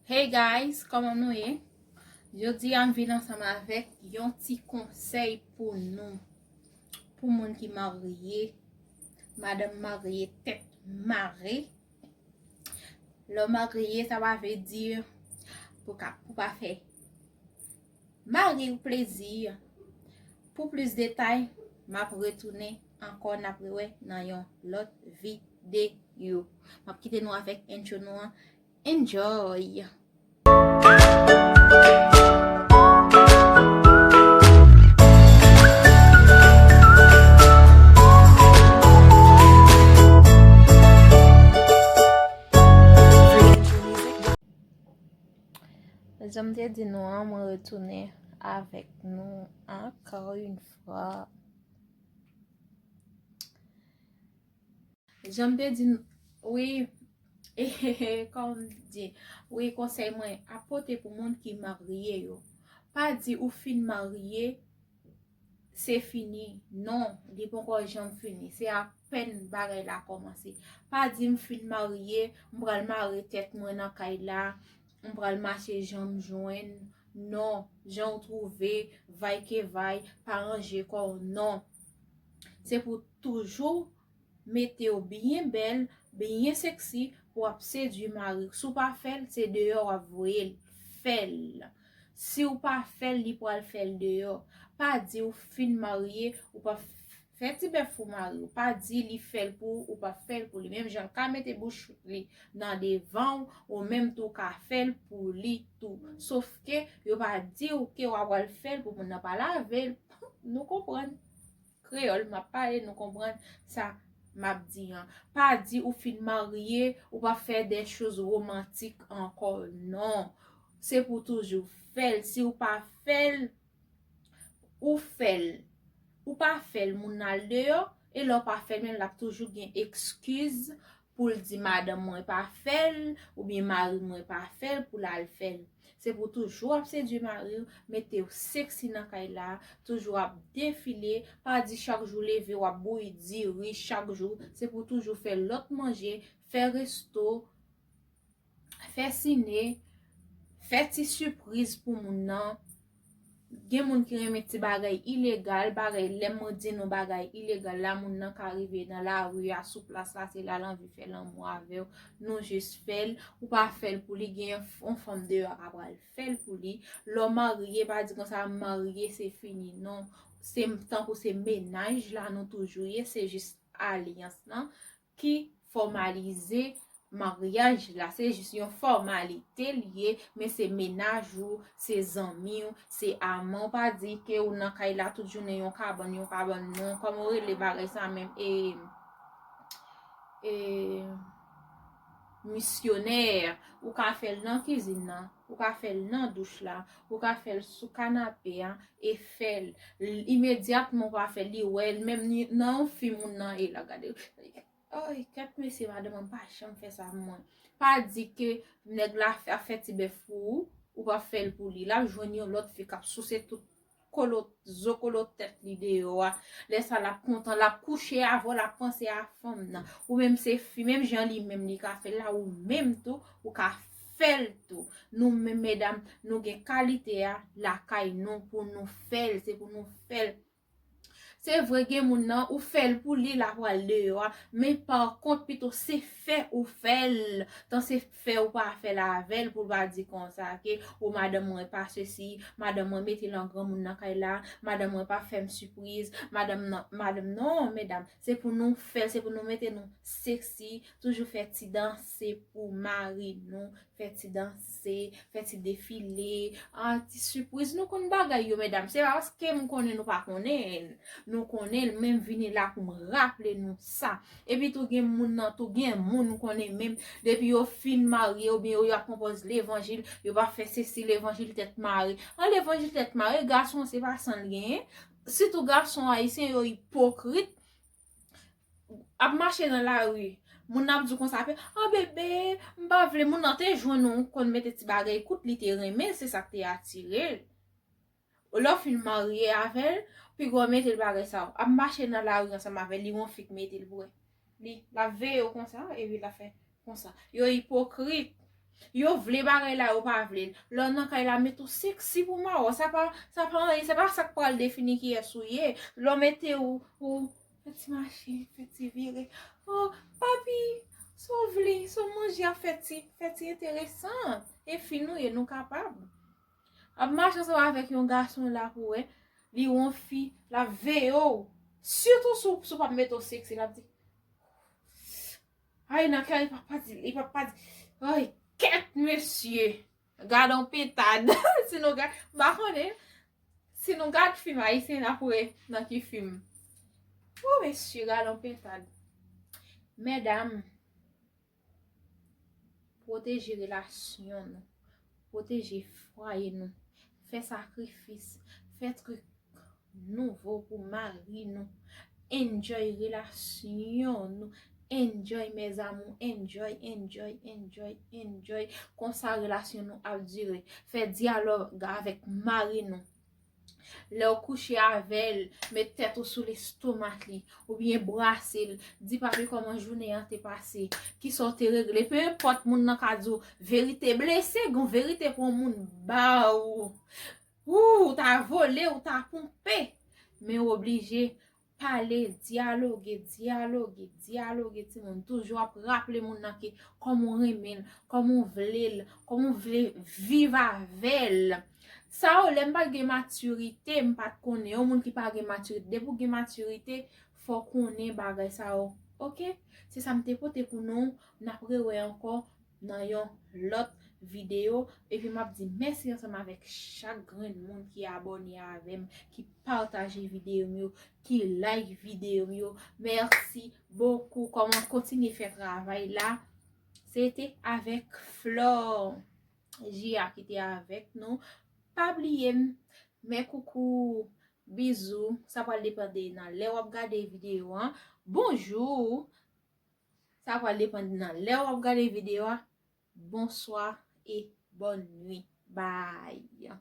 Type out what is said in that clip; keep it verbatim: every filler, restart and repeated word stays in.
Hey guys, kòman nou ye? Jodi a m vin ansanm avèk yon ti konsèy pou nou. Pou moun ki marye, madanm marye tèt mare. Lè w marye, sa pa vle di pou ka, pou pa fè mari w plezi. Pou plis detay, m ap retounen ankò, n ap rewè nan yon lòt videyo. M ap kite nou avèk intro nou an. Enjoy! Jan m te di nou an, mwen retounen avèk nou ankò yon fwa. Jan m te di n, wi, kòm di, wi, konsèy mwen ap pote pou moun ki marye yo. Pa di ou fin marye, se fini. Non, li poko janm fini. Se apèn bagay la kòmanse. Pa di m fin marye, m pral mare tèt mwen nan kay la, m pral mache jan m jwenn. Non, jan w twouve, vay ke vay, pa ranje kò w, non. Se pou toujou mete w byen bèl, byen seksi pou w ap sedui mari w. Si w pa fè l, se deyò w ap voye l. Fè l. Si w pa fè l, li pral fè l deyò. Pa di w fin marye, ou pa f-, fè ti bèf pou mari w. Pa di li fè l pou ou, ou pa fè l pou li. Menm jan l ka mete bouch li nan devan w, ou menm tou w ka fè l pou li tou. Sofke yo pa di w ke w ap pral fè l pou moun nan pa lave l. Nou konprann. Kreyòl m ap pale, nou konprann sa m ap di an. Pa di ou fin marye, ou pa fè de choz romantik ankò, non. Se pou toujou fè l. Si ou pa fè l, ou fè l. Ou pa fè l, moun nan al deyò, e lè w pa fè l, menm l ap toujou gen ekskiz pou l di madanm mwen pa fè l, oubyen mari mwen pa fè l, pou l al fè l. Se pou toujou ap sedui mari w, mete w seksi nan kay la, toujou ap defile, pa di chak jou leve w ap bouyi diri chak jou, se pou toujou fè lòt manje, fè resto, fè sine, fè ti sipriz pou moun nan. Gen moun ki renmen ti bagay ilegal, bagay lè m di nou bagay ilegal la, moun nan ka rive nan lari a, sou plas la, se la l anvi fè lanmou avè w, nou jis fè l, ou pa fè l pou li, gen yon f-, yon fanm deyò a ka pral fè l pou li. Lè w marye, pa di konsa, m marye, se fini, non. Se m-, tankou se mennaj la nou toujou ye, se jis alyans lan ki fòmalize maryaj la. Se jis yon fòmalite li ye, men se mennaj ou, se zanmi w, se aman w. Pa di ke ou nan kay la tout jounen yon kabann, yon kabann, non. Kòman yo rele bagay sa menm? E, e, misyonè. Ou ka fè l nan kizin nan, ou ka fè l nan douch la, ou ka fè l sou kanape a, e fè l. L-, imedyatman ou pa fè l, li wè l, menm ni-, nan yon fim moun nan, e la gade. Oy, kèt mesye, madanm mwen pa janm fè sa pou mwen. Pa di ke nèg la fè, ap fè ti bèf pou ou, ou pa fè l pou li. L ap jwenn yon lòt fi k ap souse tout kolo, zo kolo tèt li deyò a. Lè sa l ap kontan, l ap kouche avè w, l ap panse a fanm nan. Ou menm se fi, menm jan li menm li ka fè l la, ou menm tou, ou ka fè l tou. Nou menm medam, nou gen kalite a lakay nou pou nou fè l, se pou nou fè l. Se vre, gen moun nan, ou fè l pou li, l ap pral deyò a, men pa kont, pito se fè ou fè l, tan se fè ou pa fè l avè l, pou l pa di konsa ke, o, madanm mwen pa sesi, madanm mwen mete l an granmoun nan kay la, madanm mwen pa fè m sipriz, madanm nan, madanm, non, medam, se pou nou fè l, se pou nou mete nou seksi, toujou fè ti danse pou mari nou, fè ti danse, fè ti defile, ah, ti sipriz. Nou konn bagay yo, medam. Se pa paske m konnen nou pa konnen. Nou konnen l, men m vini la pou m raple nou sa. Epi tou gen moun nan, tou gen moun ou konnen menm, depi yo fin marye oubyen yo, yo ap pran pòz levanjil, yo pa fè sesi, levanjil tèt mare. An levanjil tèt mare, gason se pa san l genyen. Sitou gason ayisyen yo ipokrit. Ap mache nan lari, moun nan ap di w konsa, "Ah bebe, m pa vle." Moun nan te jwenn ou konn mete ti bagay kout, li te renmen l, se sa k te atire l. Lè w fin marye avè l, piga w mete l bagay sa yo. Ap mache nan lari ansanm avè l, li wè yon fi k mete l pou wè. Li, l ap veye w konsa, epi l ap fè konsa. Yo ipokrit. Yo vle bagay la, yo pa vle l. Lè w nan kay la, mete w seksi pou mawo. Sa pa, sa pa anyen, se pa sa k pral defini kiyès ou ye. Lè w mete w, ou fè ti mache, fè ti vire. Oh, papi, sa w vle, sa w manje a, fè ti, fè ti enteresan. E fi nou ye, nou kapab. Ap mache ansanm avèk yon gason la pou wè, li yon fi, l ap veye w. Sitou si w, si w p ap mete w seksi, l ap di, ay, nan kè, li p ap pa di, li p ap pa di, ay, kèt, mesye. Gad on pentad. Si nou gad, m pa konnen. Si nou gad fim ayisyen, n ap wè nan ki fim. Oh, mesye, gad on pentad. Medam, pwoteje relasyon nou. Pwoteje fwaye nou. Fè sakrifis. Fè trik nouvo pou mari nou. Enjoy relasyon nou. Enjoy, mes amours. Enjoy, enjoy, enjoy, enjoy. Konsa relasyon nou ap dire. Fè dyalòg avèk mari nou. Lè w kouche avè l, met tèt ou sou lestomak li, oubyen brase l, di, papi, kòman jounen an te pase, kisa w te regle. Pe enpòt moun nan ka di w verite blese, gon verite pou yon moun ba w. Ou, ou ta vole, ou ta ponpe. Men w oblije pale, dyaloge, dyaloge, dyaloge, timoun. Toujou ap raple moun nan ke kòman w renmen l, kòman w vle l, kòman w vle viv avè l. Sa yo, lè m pa t gen matirite, m pa t konnen. Yon moun ki pa gen matirite, depi w gen matirite, fò w konnen bagay sa yo. Oke? Se sa m te pote pou nou. N ap rewè ankò nan yon lòt videyo. Epi m ap di mèsi ansanm avèk chak grenn moun ki abòne avè m, ki pataje videyo m yo, ki like videyo m yo. Mèsi bokou. Kòman kontinye fè travay la. Se te avèk Flor J A ki te avèk nou. Pa bliye m. Men koukou, bizou. Sa pral depande nan lè w ap gade videyo an. Bonjou. Sa pral depande nan lè w ap gade videyo a. Bonswa e bòn nwi. Bye.